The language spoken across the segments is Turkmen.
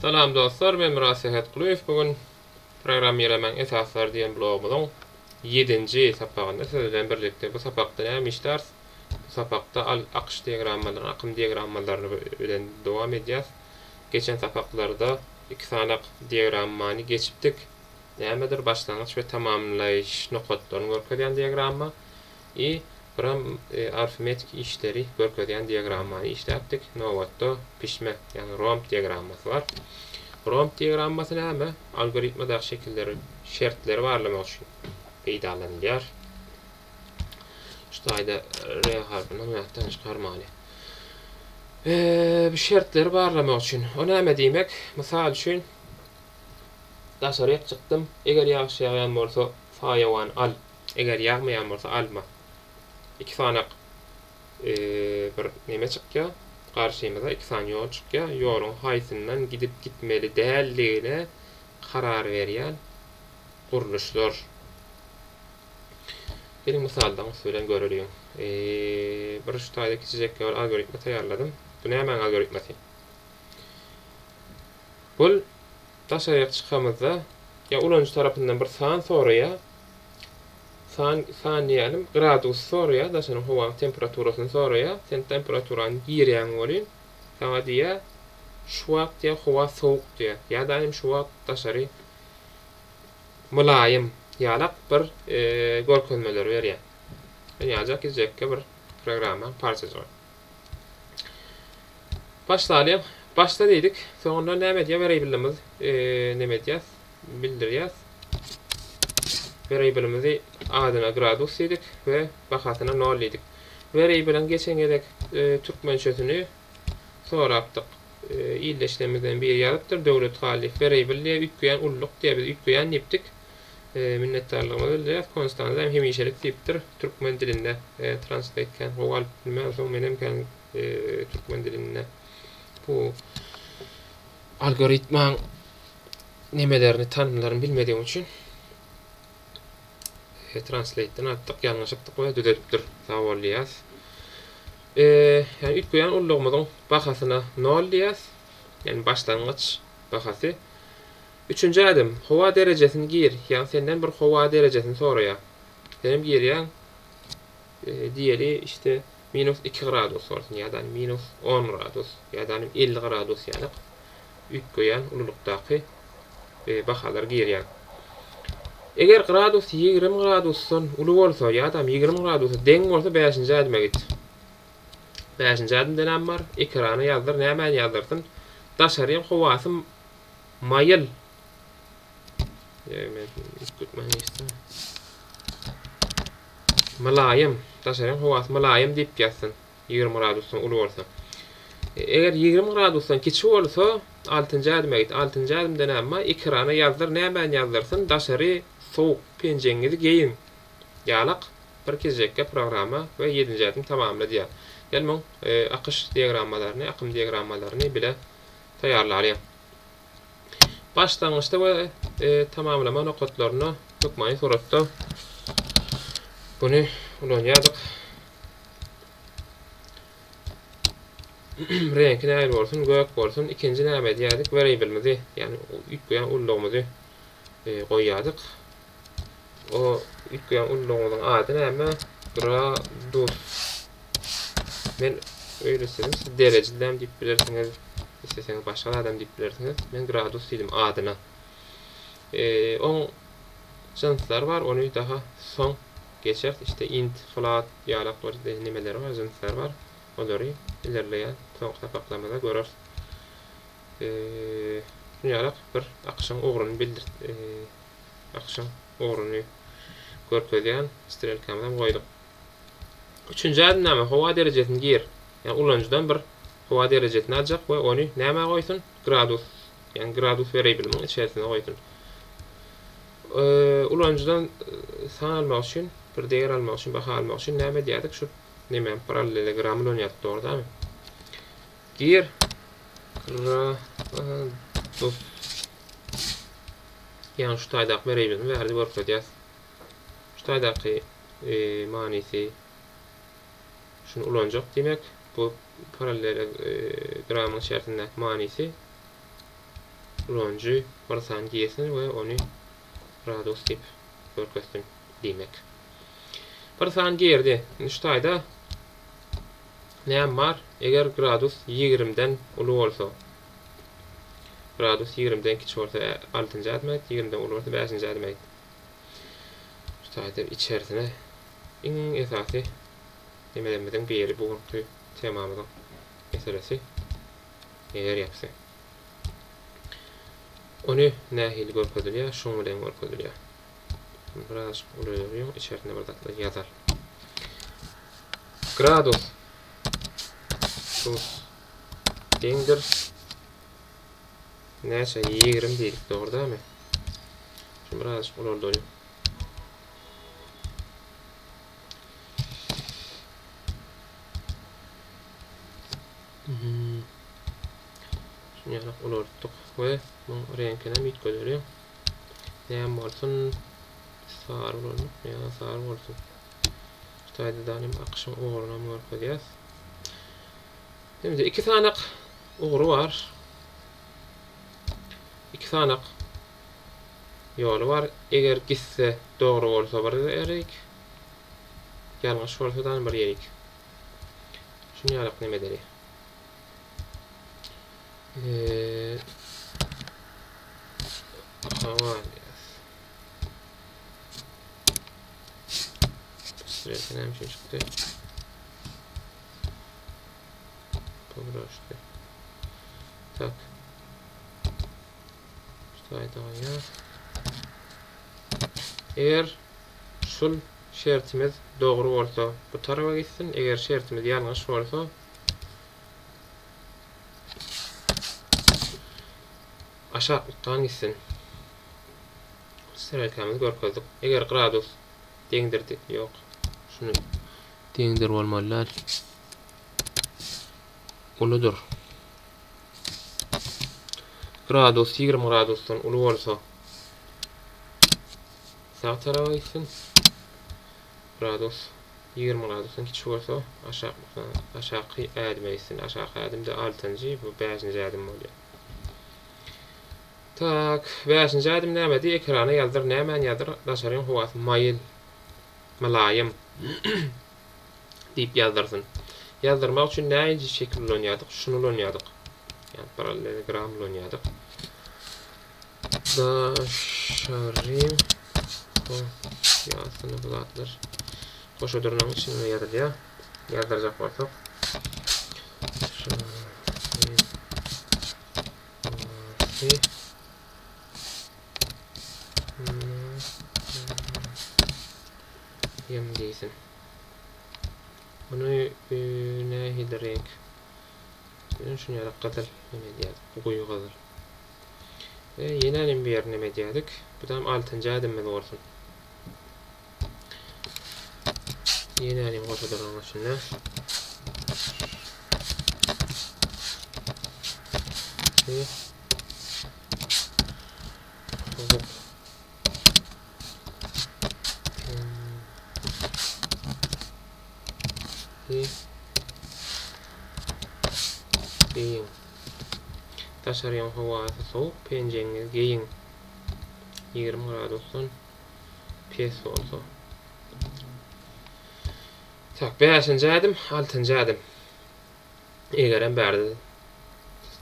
Salam dostlar, men Myrat Sähetgulyýew. Bu gün Programmirlemäň esaslary diýen blogumyzyň ýedinji sapagynda siz bilen birlikde. Bu sapakda näme işläris? Bu sapakda al akyş diagrammalaryny, akym diagrammalaryny bilen dowam edýäs. Geçen sapaklarda iki sany diagrammany geçipdik. Nämedir başlangyç we tamamlaýyş nokatlaryny görkezýän diagramma i biram arifmetik işleri görkezýän diagrammany işläpdik. Nobatda pişme, ýagny romb diagrammasy bar. Romb diagrammasy näme? Algoritmadaky şekilleri, şertleri barlamak üçin peýdalanylýar. Şu taýda R harpyny ýatdan çykarmaly. Bu şertleri barlamak üçin. O näme diýmek? Mysal üçin, Daşaryk çykdym. Eger ýagyş ýagýan bolsa, saýawan al. Eger ýagmaýan bolsa, alma. Iki sanak bir neme çykýar. Garşymyza iki sany ýol çykýar. Ýoluň haýsyndan gidip gitmeli däldigine karar berýän gurluşlar. Geliň mysaldan üsti bilen göreliň. Bir şu taýda kiçijek bir algoritma taýýarladym. Bu nämäň algoritmasy? Bul daşaryk çykamyzda ýa ulanyjy tarapyndan bir san soraýar. San, san diýýänim gradus soraýar, daşaryň howaň temperaturasyny soraýar. Sen temperaturany girýäň welin, saňa diýýär, şu wagt diýýär, howa sowuk diýýär. Ýa-da hem şu wagt daşary mylaýym ýalak bir görkezmeleri berýär. Ýaljak gijekki bir programmaň parçajygy. Başlalyň. Başla diýdik. Soňundan näme edýär? Variable'imiz näme edýär? Bildirýär. Variable'imizi adyna gradus diýdik we bahasyna 0 diýdik. Variable'iň geçen gezek türkmençesini sorapdyk. Ildeşlerimizden biri ýazypdyr. Döwlet Gallyýew. Variable diýe üýtgeýän ululuk diýe biz üýtgeýän diýipdik. Minnetdarlygymyzy bildirýäs. Konstanza hem hemişelik diýipdir. Türkmen dilinde translate kän gowy alyp bilmän soň menem kän türkmen dilinde bu algoritmaň nemelerini tanymlaryny bilmedigim üçin translate-den atdyk, ýalňyşypdyk we düzelipdir. Sag bol diýýäs. Ýani üýtgeýän ululygymyzyň bahasyna 0 diýýäs. Ýani başlangyç bahasy. Üçünji ädim, howa derejesini gir, ýagny senden bir howa derejesini soraýar. Senem girýäň, diýeli, işte, minus iki gradus bolsun ýa-da minus on gradus ýa-da 50 gradus ýaly üýtgeýän ululykdaky bahalar girýär. Eger gradus 20 gradusdan uly bolsa ýa-da 20 gradusa deň bolsa bäşinji ädime git. Bäşinji ädimde näme bar? Ekrana ýazdyr, nämäni ýazdyrsyn? Daşaryň howasy Maýyl. Mylaýym. Daşaryň howasy mylaýym diýip ýazsyn. 20 gradusdan uly bolsa. Eger 20 gradusdan kiçi bolsa, altynjy ädime git. Altynjy ädimde näme bar? Ekrana ýazdyr, nämäni ýazdyrsyn? Daşary sowuk, penjegiňizi geýiň. Ýalak bir kiçijekge programma we ýedinji ädim tamamla diýýär. Gel muň akyş diagrammalaryny, akym diagrammalaryny bile taýýarlalyň. Başlangyçda we tamamlama nokatlarynda hökmany suratda buny ulanýardyk. Reňki nähili bolsun, gök bolsun. Ikinji näme edýärdik? Variable'imizi, ýagny üýtgeýän ululygymyzy goýýardyk. O üýtgeýän ululygymyzyň ady näme? Gradus. Men öýle istedim, siz dereje däm diýip bilersiňiz. Isleseňiz başga zadam diýip bilersiňiz. Men gradus diýdim adyna. Eee, oň jynslary bar, ony daha soň geçeris. İşte int, float ýalak bir nimeleri bar, jynslary bar. Olary ilerleýän soňky sapaklarymyzda göreris. Eee, şuny ýalak bir akyşyň ugruny bildir, eee, akyşyň ugruny görkezýän strelkamyzam goýduk. Üçünji ädim näme? Howa derejesini gir. Ýagny ulanyjydan bir howa derejesini aljak we ony nämä goýsun? Gradus, ýagny gradus variable-iň içerisine goýsun. Ulanyjydan san almak üçin, bir değer almak üçin, baha almak üçin näme edýärdik? Şu näme parallelogram ulanýardyk, dogry dälmi? Gir gradus. Ýagny şu taýdaky variable-ni bärde görkezýäs. Şu taýdaky manysy şuny ulanjak diýmek. Bu parallelogramyň içerisindäki manysy. Ulanyjy bir san girsin we ony gradus diýip görkezsin diýmek. Bir san girdi. Indi şu taýda näme bar? Eger gradus 20-den uly bolsa, gradus 20-den kiçi bolsa 6-njy ädime git, 20-den uly bolsa 5-nji ädime git. Şu taýda içerisine iň esasy nemelerimiziň biri bu günki temamyzyň meselesi eger ýapsy. Ony nähili görkezilýär? Şuň bilen görkezilýär. Birazajyk ulalýar, içerisinde bir zatlar ýazar. Gradus dus deňdir näçe? 20 diýdik, dogry dälmi? Şuny birazajyk ulaldalyň. Mhm. Şuny ýaly ulaltdyk we muň reňkini hem üýtgedeliň. Näme bolsun? Sary bolarmy? Ýa sary bolsun. Şu taýda hem akyşyň ugruny hem görkezýäs. Şimdi iki sanak ugry bar. Iki sanak ýoly bar. Eger gitse dogry bolsa bir ýerik, ýalňyş bolsa da bir ýerik. Şuny ýalak neme edeli? Eee Hawa. Strelka näme üçin çykdy? Pogroşdy. Tak. Şu ya. Eger şul şertimiz dogry bolsa bu tarafa gitsin. Eger şertimiz ýalňyş bolsa aşaklykdan gitsin. Strelkamyzy görkezdik. Eger gradus deňdirdik, ýok. Şuny deňdir bolmaly däl. Uludyr. Gradus 20 gradusdan uly bolsa sag tarafa gitsin. Gradus 20 gradusdan kiçi bolsa aşak aşaky ädime gitsin. Aşaky ädimde 6-njy, bu 5-nji ädim bolýar. Tak, 5-nji ädim nämedi? Ekrana ýazdyr, nämäni ýazdyr? Daşaryň howasy maýyl, mylaýym diýip ýazdyrsyn. Ýazdyrmak üçin näinji şekil ulanýardyk? Şuny ulanýardyk. Ýani parallelogram ulanýardyk. Daşaryň howasy bu zatlar goşa dyrnagyň içinde ýazylýar. Ýazdyrjak bolsak. Daşaryň howasy ýem diýsin. Muny e, nähili reňk? Men şuny ýaly gyzyl neme edýärdik? Bu goýy gyzyl. E, ýene hem bir ýer neme edýärdik? Bu da 6-njy ädimimiz bolsun. Ýene hem goşa duran içinde. E, Hop. Geýiň. Daşaryň howasy sowuk, penjegiňizi geýiň. 20 gradusdan pes bolsa. Tak, 5-nji ädim, 6-njy ädim. Egerem bärde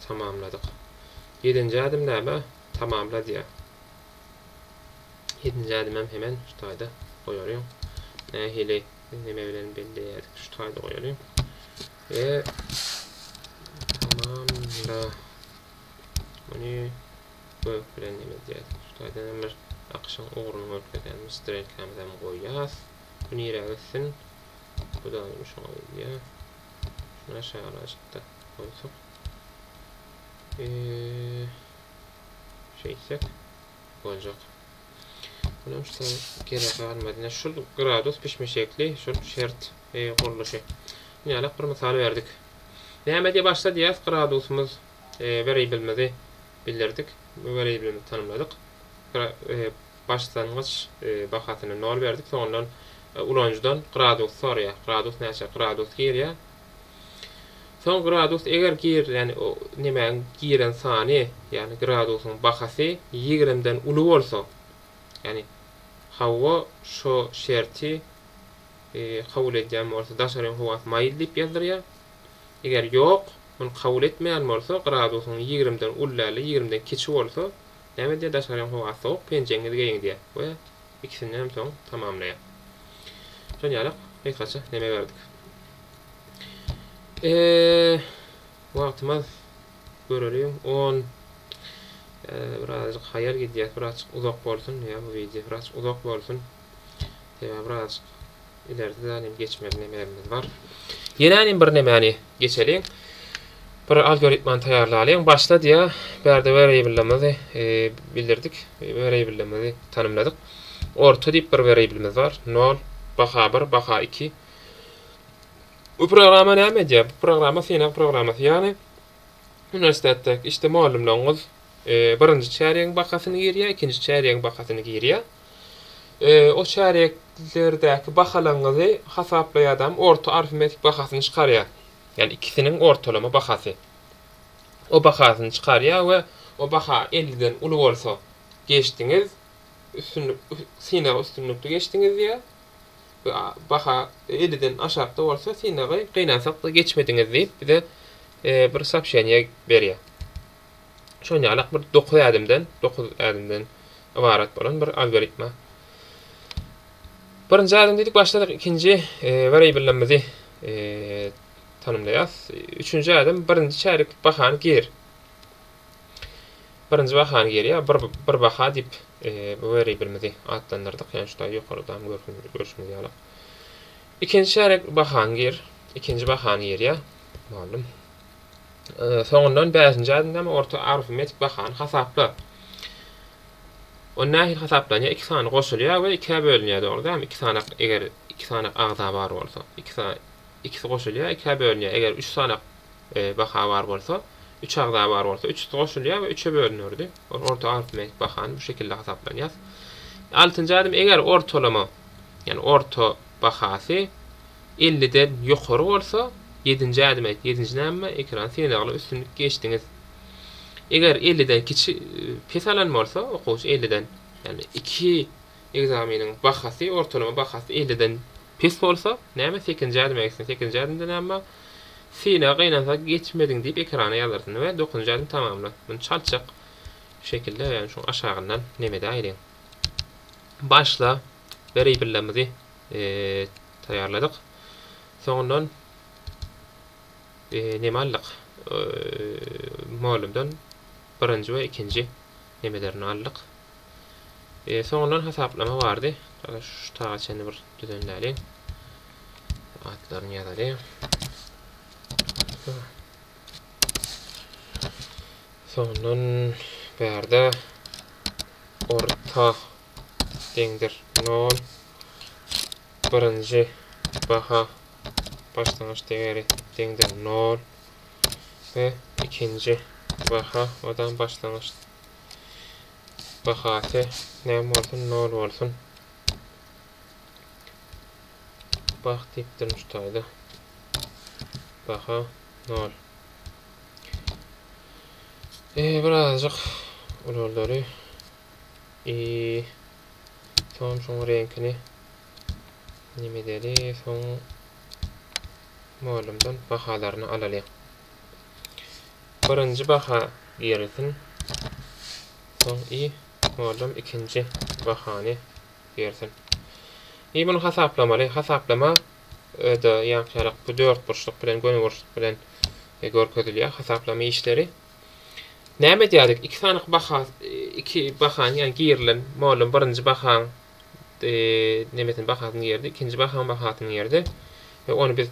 tamamladyk. 7-nji ädim näme? Tamamla diýär. 7-nji ädimem hemen şu taýda goýalyň. Nähili neme bilen belleýärdik? Şu taýda goýalyň. We tamamla. Muny gök bilen neme edýärdik? Şu taýdan hem bir akyşyň ugruny görkezýän strelkamyzy hem goýýas. Bu nirä gitsin? Bu da şoňa gidýär. Şunu aşağı goýsak. Eee şeýtsek boljak. Bunun şu gerek galmady. Şul gradus pişme şekli, şul şert e, gurluşy. Ýaly bir mysal berdik. Näme diýip başla diýýäs? Gradusymyz e, variable'imizi bildirdik. Variable'imizi tanımladyk. Gra, e, başlangyç e, bahasyny 0 berdik. Soňundan e, ulanyjydan gradus soraýar. Gradus näçe? Gradus girýär. Soň gradus eger gir, ýagny o nemäň giren sany, ýagny gradusyň bahasy ýigrimden uly bolsa, ýagny hawa şo şerti kabul edýän bolsa daşaryň howasy maýyl diýip ýazdyrýar. Eger ýok, muny kabul etmeýän bolsa, gradusyň ýigrimden uly dälde ýigrimden kiçi bolsa, näme edýär daşaryň howasy sowuk, penjegiňizi geýiň diýýär we ikisinden hem soň tamamlaýar. Şon ýalak gysgaça neme berdik. Eee, wagtymyz göreliň 10 birazajyk haýal gidýär, birazajyk uzak bolsun ýa bu wideo birazajyk uzak bolsun. Sebäbi birazajyk ileride de hem geçmeli nemelerimiz bar. Ýene hem bir nemäni geçeliň. Bir algoritmany taýýarlalyň. Başla diýä, bärde variable'imizi e, bildirdik. Variable'imizi tanymladyk. Orta diýip bir variable'imiz bar. 0, baha 1, baha 2. Bu programma näme edýär? Bu programma synag programmasy. Ýagny uniwersitetdäki işte mugallymlaryňyz e, birinji çärýegiň bahasyny girýär, ikinji çärýegiň bahasyny girýär. E, o çärýeklerdäki bahalaryňyzy hasaplaýar adam orta arifmetik bahasyny çykarýar. Ýagny ikisiniň ortalama bahasy. O bahasyny çykarýar we o baha 50-den uly bolsa geçdiňiz, üstünlik synagy üstünlikli geçdiňiz diýýär. baha 50-den aşakda bolsa synagy gynansak-da geçmediňiz diýip bize e, bir soobşeniýe berýär. Şon ýalak bir 9 ädimden, 9 ädimden ybarat bolan bir algoritma. Birinji ädim diýdik başladyk, ikinji e, variable'imizi e, tanymlaýas. Üçünji ädim birinji çärýek bahany gir. Birinji bahany girýär. Bir, bir baha diýip e, bu variable'imizi atlandyrdyk. Ýani şu taý ýokarda hem görşümiz ýaly. Ikinji çärek bahany gir. Ikinji bahany girýär. Mugallym. E, soňundan bäşinji ädimde hem orta arifmetik bahany hasapla. O nähili hasaplanýar? Iki sany goşulýar we ikä bölünýär, dogry dälmi? Iki sany eger iki sany agza bar bolsa, iki sany ikisi goşulýar, ikä bölünýär. Eger üç sany e, baha bar bolsa, üç agza bar bolsa, üçüsi goşulýar we üçe bölünerdi. Ol orta arifmetik bahany bu şekilde hasaplanýar. Altynjy ädim eger ortalama, ýagny orta bahasy 50-den ýokary bolsa, ýedinji ädim aýt. Ýedinji näme? Ekran synagly üstünlik geçdiňiz. Eger 50-den kiçi pes alan bolsa, okuwçy 50-den, ýagny iki ekzameniň bahasy, ortalama bahasy 50-den pes bolsa, näme? Sekizinji ädime gitsin. Sekizinji ädimde näme bar? Synaga gynansak geçmediň diýip ekrana ýazyrsyn we dokuzynjy ädim tamamla. Muny çaltjak şekilde ýagny şuň aşagyndan nemede aýryň. Başla variable'lerimizi e, taýýarladyk. Soňundan e, neme aldyk? E, mugallymdan birinji we ikinji nemelerini aldyk. E, soňundan hasaplama bardy. Şu taga çenli bir düzenläliň. Atlaryny ýazalyň. Soňundan bärde orta deňdir 0 birinji baha başlangyç degeri deňdir 0 we ikinji baha odan başlangyç bahasy näme bolsun 0 bolsun. Bah diýipdirin şu taýda. Baha 0. E, birazcık ulalary. E, soň şuň reňkini neme edeli, soň mugallymdan bahalaryny alaly. Birinji baha girilsin. Soň i mugallym ikinji bahany bersin. I muny hasaplamaly. Hasaplama da ýaňky bu dörtburçluk bilen gönüburçluk bilen e, görkezilýär hasaplama işleri. Näme edýärdik? Iki sany baha iki bahany ýagny girilen mugallym birinji bahaň e, nemesini bahasyny girdi, ikinji bahaň bahasyny girdi. We ony biz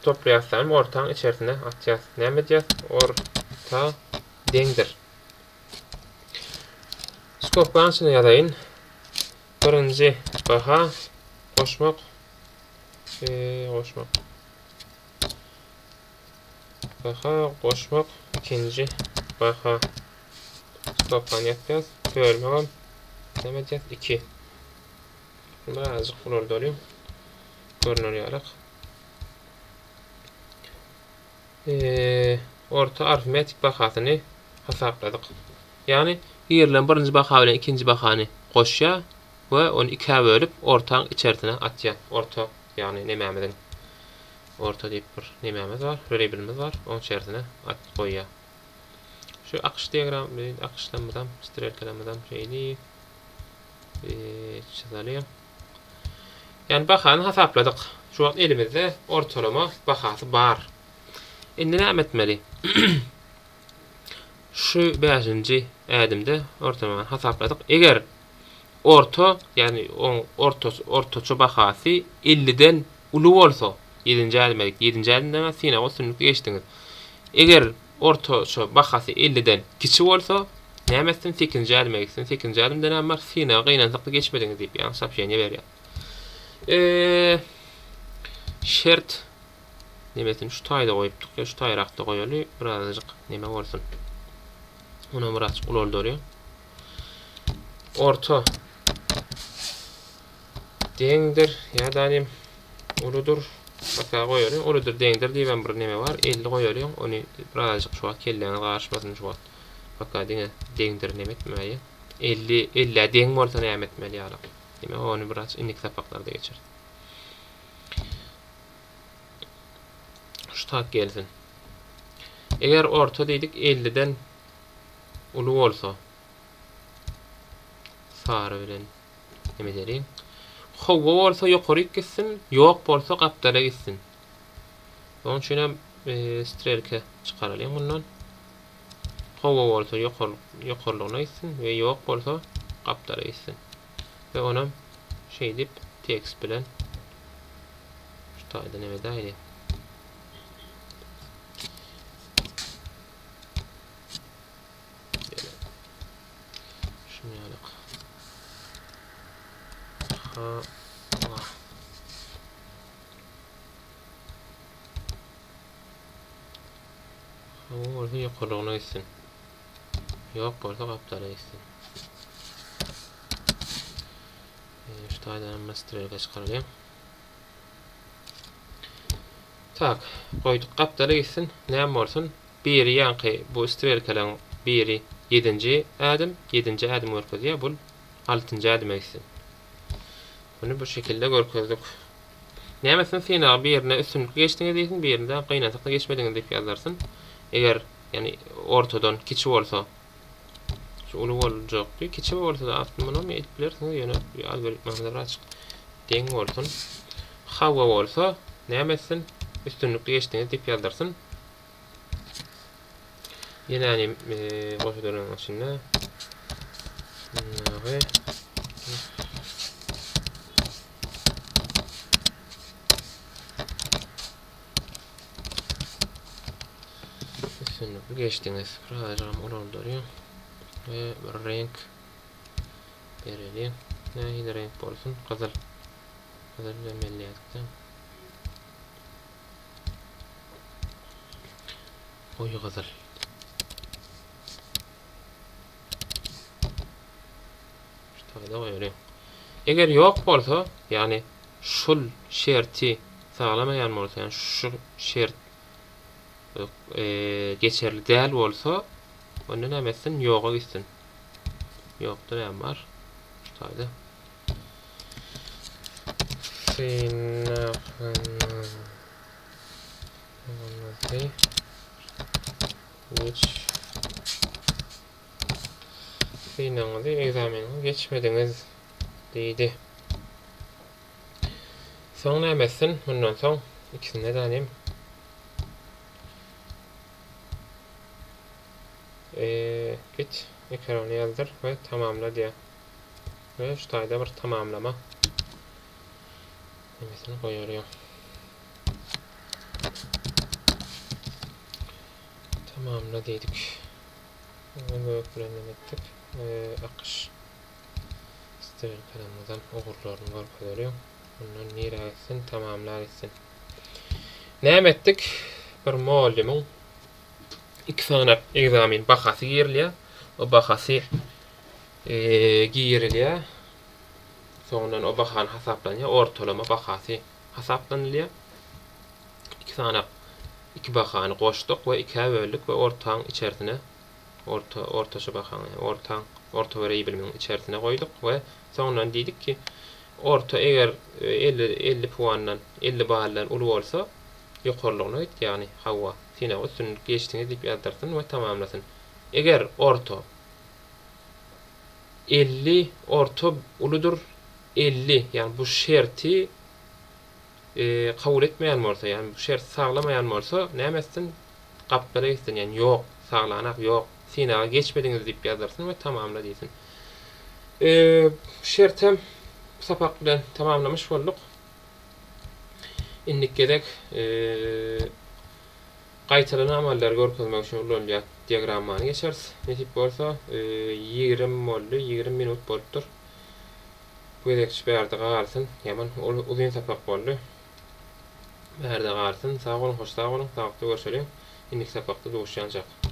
toplaýas hem ortaň içerisine atýas. Näme edýäs? Orta deňdir. Skobkanyň içine ýazaýyn. Birinji baha goşmak e, goşmak. Baha goşmak ikinji baha. Skobkany ýapýas. Bölmek näme edýäs? 2. Birazjyk ulaldalyň. Görüner ýalak. Orta arifmetik bahasyny hasapladyk. Ýagny girilen birinji baha bilen ikinji bahany goşýar we ony ikä bölüp ortaň içerisine atýar. Orta ýagny nemämiziň orta diýip bir nemämiz bar, variable'imiz bar, oň içerisine atyp goýýar. Şu akyş diagram, akyşlarymyzam, strelkalarymyzam şeýle çyzalyň. Ýagny bahany hasapladyk. Şu wagt elimizde ortalama bahasy bar. Indi näme etmeli? Şu bäşinji ädimde ortalamany hasapladyk. Eger orta, ýagny oň orta, ortaça bahasy 50-den uly bolsa, ýedinji ädime git. Ýedinji ädimde synagy üstünlikli geçdiňiz. Eger ortaça bahasy 50-den kiçi bolsa, näme etsin? Sekizinji ädime gitsin. Sekizinji ädimde näme bar? Synagy gynansakda geçmediňiz diýip, ýagny soobşeniýe berýär. Eee, şert Nemesini şu taýda goýupdyk. Ýa şu taýrakda goýaly. Birazajyk neme bolsun. Ony birazajyk ulaldaly. Orta deňdir ýa-da nem uludyr. Baka goýaly. Uludyr deňdir diýip hem bir neme bar. 50 goýaly. Ony birazajyk şu wagt kelläňiz garyşmasyn şu wagt. Baka diňe deňdir neme etmäýe. 50 50 deň bolsa näme etmeli ýaly. Demek ony biraz indiki sapaklarda geçeris. Şu tak gelsin. Eger orta diýdik 50-den uly bolsa sary bilen neme edeliň. Howwa bolsa ýokaryk gitsin, ýok bolsa gapdala gitsin. Onuň üçin hem e, strelka çykaralyň mundan. Howwa bolsa ýokarlyk ýokarlygyna gitsin we ýok bolsa gapdala gitsin. We onam şeýdip tekst bilen Şu taýda neme edäýeli? Şunu ýalyk. Ha. Hawa bolsa ýokarlygyna gitsin. Ýok bolsa gapdala gitsin. Şu taýdan hem strelka çykaralyň. Tak, goýduk gapdala gitsin. Näme bolsun? Biri ýaňky bu strelkalaryň biri 7-nji ädim, 7-nji ädim görkezýär. Bu 6-njy ädime gitsin. Bunu bu şekilde görkezdik. Nämesin synagy birine üstünlikli geçdiňiz diýsin, birinde gynansakda geçmediňiz diýip ýazdarsyn. Eger ýani ortadan kiçi bolsa Şu uly boljakdy. Kiçi bolsa da aslynda muny hem edip bilersiňiz. Ýöne algoritmamyza birazjyk deň bolsun. Hawa bolsa näme etsin? Üstünlikli geçdiňiz diýip ýazdyrsyn. Ýene hani e, goşudyryň içinde Nagy Üstünlikli geçdiňiz. Birazajygam ulaldalyň. We bir reňk bereliň. Nähili reňk bolsun? Gyzyl. Gyzyl bilen belleýärdik-de. Goýy gyzyl. Şu taýda goýalyň. Eger ýok bolsa, ýagny şul şerti saglamaýan bolsa, ýagny şu şert e, geçerli däl bolsa, onda näme etsin? Ýoga gitsin. Ýokda näme bar? Şu taýda. Synagyňyzy geç Synagyňyzy, ekzameniňizi geçmediňiz diýdi. Soň näme etsin? Mundan soň ikisinde de nem Eee, git ekrana ýazdyr we tamamla diýär. We şu taýda bir tamamlama nemesini goýarýar. Tamamla diýdik. Ony gök bilen neme etdik. Akyş strelkalarymyzdan ugurlaryny görkezeliň. Mundan nirä gitsin, tamamla gitsin. Näme etdik? Bir mugallymyň iki sany ekzamen bahasy girilýär. O bahasy e, girilýär. Soňundan o bahany hasaplanýar. Ortalama bahasy hasaplanylýar. Iki sany. İki bahany goşduk we ikä böldük we ortaň içerisine orta ortaça bahany ortaň orta variable'imiziň içerisine goýduk we soňundan diýdik ki orta eger 50 50 puandan 50 baldan uly bolsa ýokarlygyna git ýagny hawa synagy üstünlik geçdiňiz diýip ýazdyrsyn we tamamlasyn. Eger orta 50 orta uludyr 50 ýagny bu şerti e, kabul etmeýän bolsa, ýagny bu şerti saglamaýan bolsa, näme etsin? Gapdala gitsin, ýagny ýok, saglanak ýok, synaga geçmediňiz diýip ýazdyrsyn we tamamla diýsin. E, şertem sapak bilen tamamlamış bolduk. Indik gezek e, gaýtalanan amallary görkezmek üçin ulanylýan diagrammany geçeris. Nesip bolsa e, 20 boldy, 20 minut bolupdyr. Bu gezekçi bärde galsyn. Ýaman uzyn sapak boldy. Bärde galsyn. Sag boluň, hoş sag boluň. Saglykda görşeliň. Indiki sapakda duşýançak.